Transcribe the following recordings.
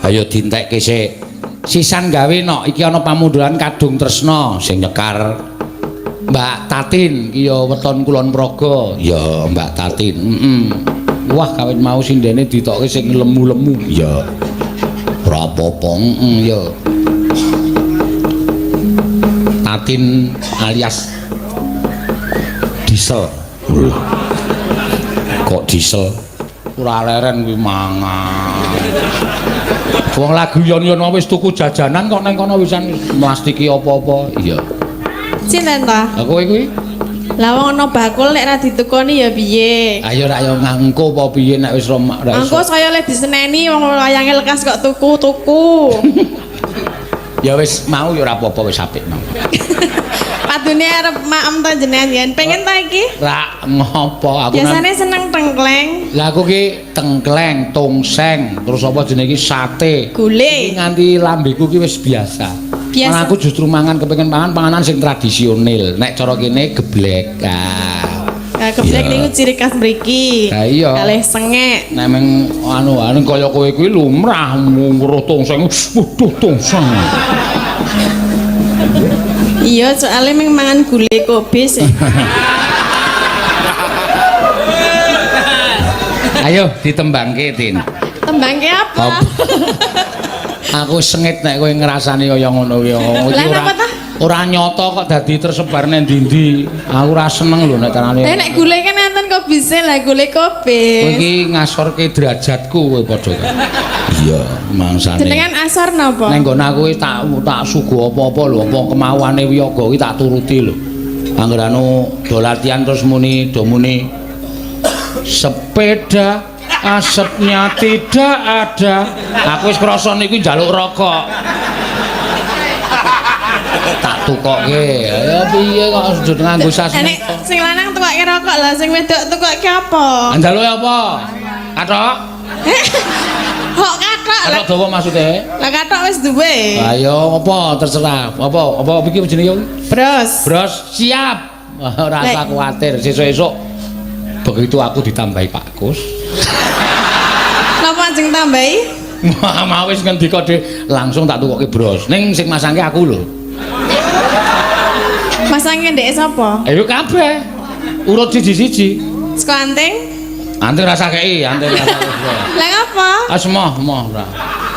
Ayo dientekke sik. Sisan gawe nok iki ana pamunduran Kadung Tresna sing nyekar Mbak Tatin iki ya weton Kulon Progo. Ya Mbak Tatin. Heeh. Wah kawit mau sindene ditokke sing lemu-lemu. Ya. Ora apa-apa. Heeh ya. Tatin alias Diesel. Kok diesel? Ora leren kuwi mangan. Wong lagu yon-yon wis tuku jajanan kok nang kono wisan mlastiki apa-apa. Iya. Sinten ta? Lah kowe kuwi? Lah wong ana bakul nek ra ditukoni ya piye? Ayo rak yo ngangko apa piye nek wis romak ra Engko iso. saya le diseneni wong wayange lekas kok tuku-tuku. Ya wis mau ya ora apa-apa wis apik mau. Padune arep maem ta jenengan yen pengen ta iki? Rak ngopo aku Biasane seneng tengkleng, Lah aku ki tengkleng, tongseng, terus apa jenenge iki sate. Gule. Iki nganti lambeku ki wis biasa. Biasa. Malah aku justru mangan kepengin mangan panganan sing tradisional. Nek cara kene geblek. Ah. Nah, geblek Iya. niku ciri khas mriki. Lah iya. Kalih sengek. Nek meng anu kaya kowe kuwi lumrah ngurut tongseng. Waduh tongseng. Iya, soalnya meng mangan gule kobis. Ya. Ayo ditembangke, Tin. Tembangke apa? Aku sengit nek kowe ngrasani kaya ngono kuwi. Lah, napa ta? Ora nyata kok dadi tersebar nang ndi-ndi. Aku ora seneng lho nek carane. Lah nek gule kan enten kobise lah gule kobis. Kowe iki ngasorke derajatku kowe padha. Iya, mangsane. Jenengan asor napa? Neng nggon aku iki tak suguh apa-apa lho, apa kemauane wiyaga iki tak turuti lho. Angger anu do latihan terus muni do muni sepeda asapnya tidak ada. Aku wis krasa niku njaluk rokok. Tak tukoke. Ya piye kok sujud nganggo Lah nek sasmita. sing lanang tukoke rokok lah sing wedok tukoke apa? Njaluke apa? Kathok? Kok kathok lah. Kathok dawa maksude? Lah kathok wis duwe. Ayo apa terserah. Apa apa iki jenenge? Bros. Bros siap. Ora usah kuwatir, sesuk-esuk begitu aku ditambahi Pak Kus. Napa ajeng tambahi? Mau wis ngendika dhewe langsung tak tukoke bros. Ning sing masangke aku lho. Masangke ndeke sapa? Ayo kabeh. Urut siji-siji. Saka anting? Anting rasa kei, anting rasa kei. Lah ngapa? Ah semoh, moh ora.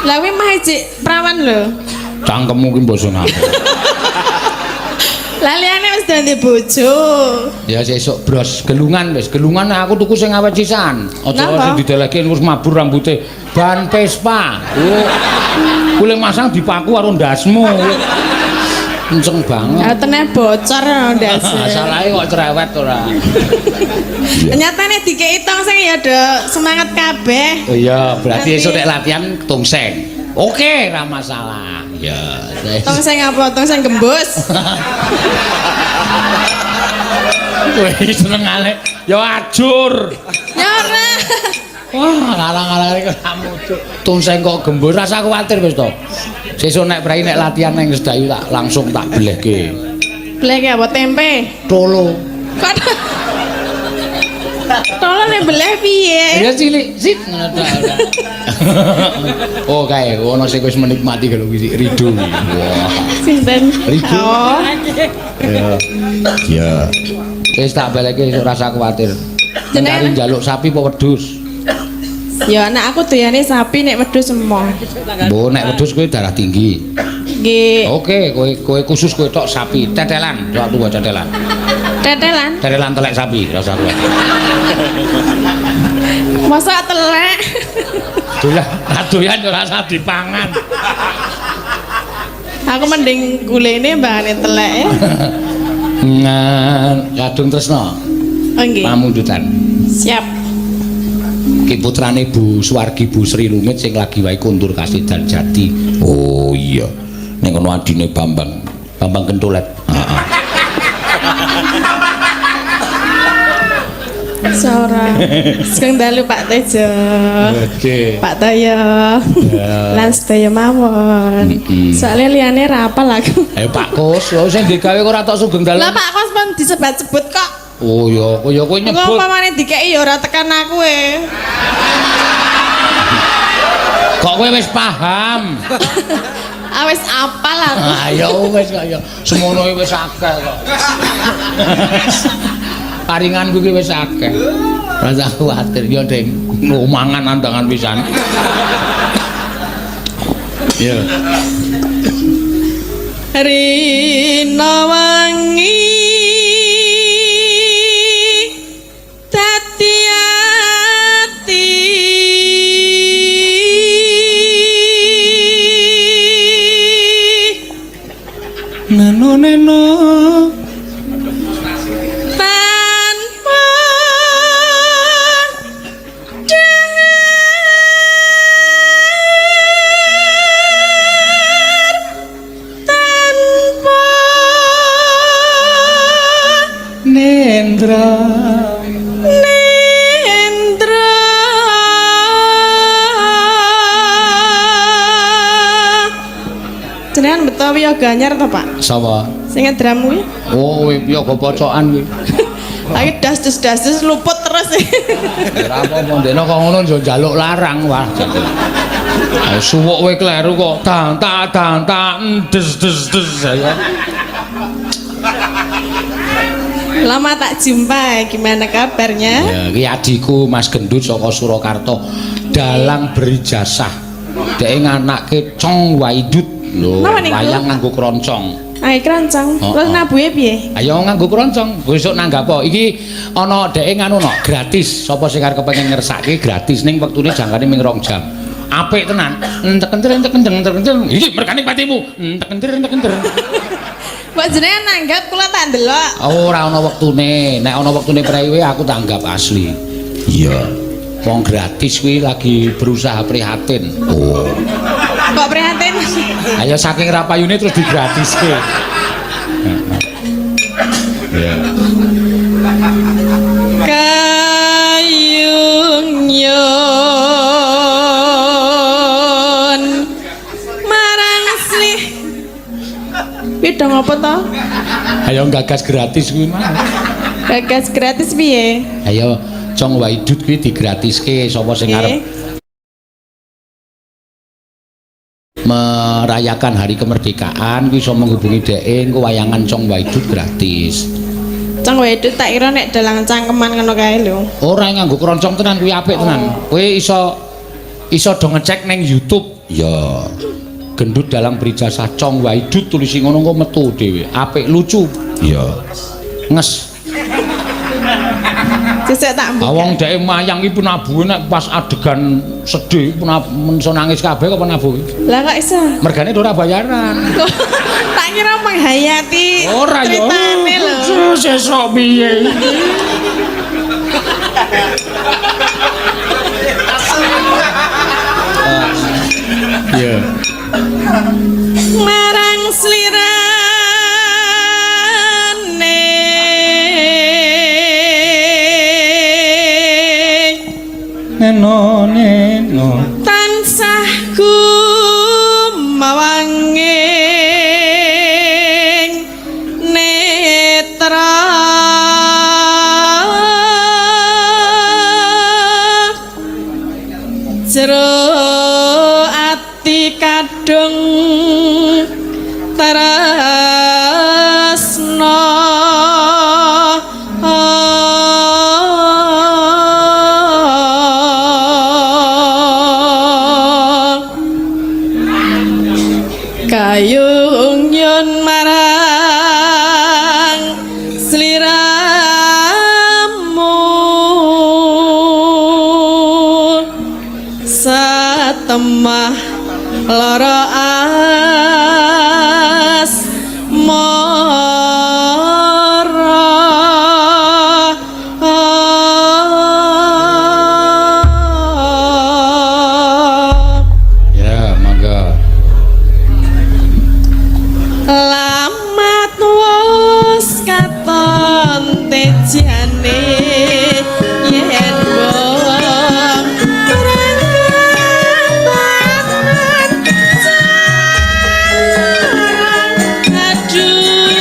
Lah kuwi mah ijik prawan lho. Cangkemmu ki mbok sing aku. Lah liyane wis dadi bojo. Ya sesuk bros gelungan wis, gelungan aku tuku sing awet sisan. Aja Napa? sing didelehke terus mabur rambute. Ban Vespa. Oh. Kuwi masang dipaku karo ndasmu. Kenceng banget. Ya teneh bocor ndase. Salahe kok cerewet ora. Nyatane dikeki tongseng ya do semangat kabeh. Oh iya, berarti Nanti- esuk nek latihan tongseng. Oke, ora masalah. Ya. Tongseng apa? Tongseng gembus. Kowe iki senengane ya ajur. Ya ora. Wah, larang-larang iki ora muncul. Tongseng kok gembus, rasa kuwatir wis to. Sesuk nek prei nek latihan nang Sedayu tak langsung tak belehke. Belehke apa tempe? Tolo. Kok Tolong nek beleh piye? Ya cilik sit ngono ta ora. Oh kae ono sing wis menikmati kalau kuwi Rido. Wah. Sinten? Rido. Oh. Ya. Ya. Wis tak balekke esuk rasa kuwatir. Jenengan- Mencari njaluk sapi apa wedhus? Ya anak aku doyane sapi nek wedhus emoh. Mbok nek wedhus kowe darah tinggi. Nggih. Oke, kowe kowe khusus kowe tok sapi, tetelan, tok tuwa tetelan. Tetelan. Tetelan telek sapi, rasa kuwatir. Masa telek? Doyan, doyan ora usah dipangan. Aku mending gulene mbahane telek ya. Ngan Kadung Tresna, Oh nggih. pamundutan. Siap. Ki putrane Bu Suwargi Bu Sri Lumit sing lagi wae kondur kasidan jati. Oh iya. Ning kono adine Bambang, Bambang Kentulet. Heeh. Sora. Sugeng dalu Pak Tejo. Oke. Pak Toyo. Lan sedaya mawon. Soale liyane ra apal aku. Ayo Pak Kus, lho sing digawe kok ora tok sugeng dalu. Lah Pak Kos pun disebat-sebut kok. Oh iya, ya kowe Engko nyebut. umpamane dikeki ya ora tekan aku e. Kok kowe wis paham? Ah, wis apal aku. Ah ya wis kok ya. Semono iki wis akeh kok. Paringanku iki wis akeh. Rasa kuwatir ya, Ding. Mangan andangan pisan. Ya. Rina wangi dadi ati Neno neno tanpa dahar tanpa nendra. Nendra. Jenengan beto wiyaga anyar to, Pak? Sapa? Sing ngedram kuwi. Oh, kuwi wiyaga pocokan kuwi. Lagi das-das luput terus. Ora apa-apa, ndekno kok ngono yo njaluk larang wah. Ayo suwuk kowe kleru kok. Tang tak tang tak des des des ayo. Lama tak jumpa, gimana kabarnya? Ya, iki adikku Mas Gendut saka Surakarta. Dalang berijasah. Dheke nganake Cong Waidut. Lho, wayang nganggo kroncong. Ayo kroncong. Terus nabuhe piye? Ayo nganggo kroncong. Besok nanggap apa? Iki ana dheke nganu no, gratis. Sapa sing arep kepengin ngersake gratis ning wektune jangkane ming 2 jam. Apik tenan. Entek enter entek enter entek enter. Iki mergane patimu. Entek enter entek enter. Mbok jenengan nanggap kula tak ndelok. Ora ana wektune. Nek ana wektune priwe aku tanggap asli. Iya. Wong gratis kuwi lagi berusaha prihatin. Oh. Kok prihatin? Ayo saking rapayune terus digratiske. Iya. Kayung yun marang slih. Kuwi dong apa to? Ayo gagas gratis kuwi mah. Gagas gratis piye? Ayo Cong Waidut kuwi digratiske sapa sing arep merayakan hari kemerdekaan kuwi iso menghubungi dheke engko wayangan Cong Waidut gratis. Cong Waidut tak kira nek dalang cangkeman ngono kae lho. Ora nganggo kroncong tenan kuwi apik tenan. Kowe iso iso do ngecek ning YouTube. Ya. Gendut dalang berijasah Cong Waidut tulisi ngono engko metu dhewe. Apik lucu. Iya. Nges. Sesuk tak mbuka. Wong dheke mayang iki penabuhe nek pas adegan sedih menso nangis kabeh kok penabuhe. Lah kok iso? Mergane ora bayaran. Tak kira menghayati ora ya. Critane lho. Sesuk piye? Iya. Marang slirane neno neno tansah gumawanging netra jero ati kadung tresna. Kayung yun marang sliramu satemah lara asmara. Ya, mangga. Lamat wis katon tejane yen wong berangkat aduh.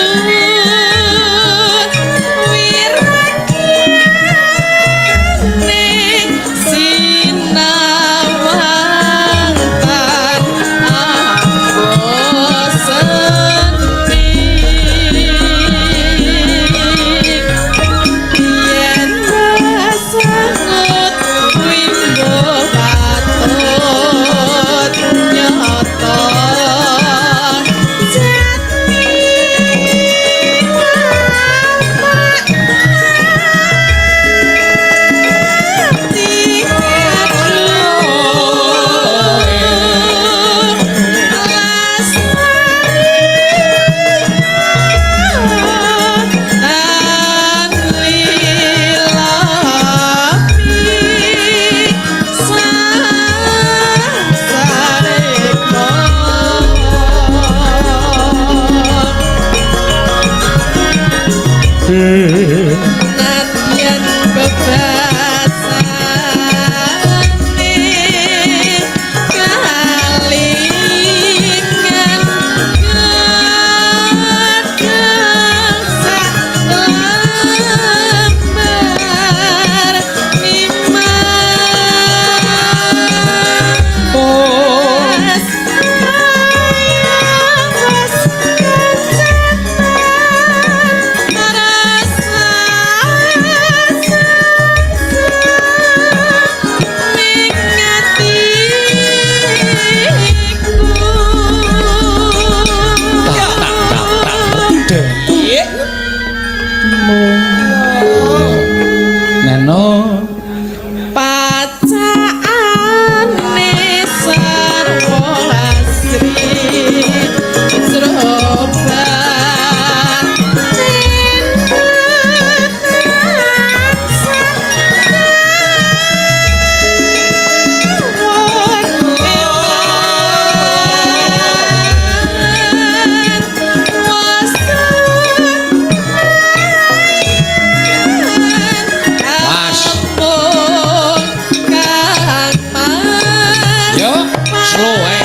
Slow ae.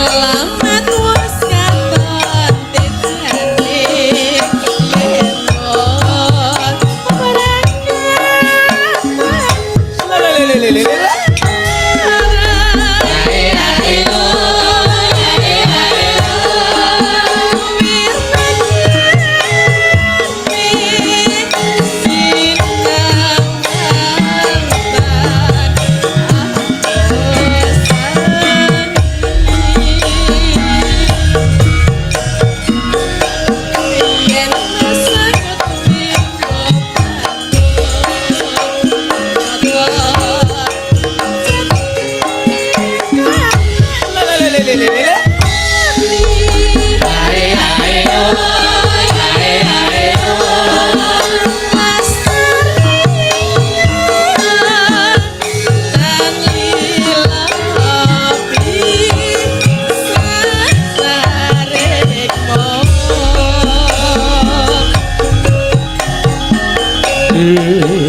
Alamat wis katon tejane yen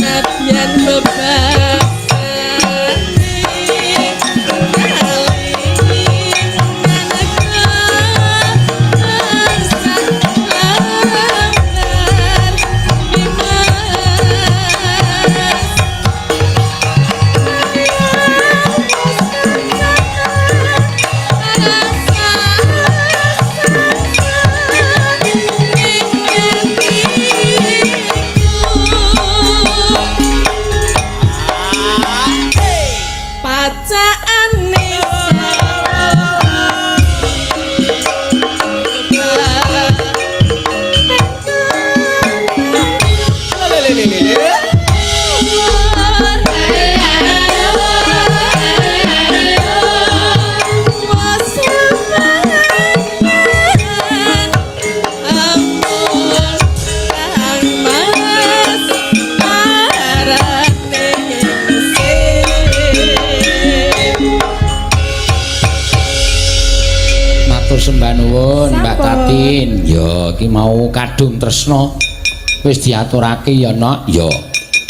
Nadyan bebasane kali maneka lambar bimas. Pacaane Matur sembah nuwun Mbak Sampun. Tatin. Ya iki mau kadung tresna wis diaturake ya, Nok. Ya.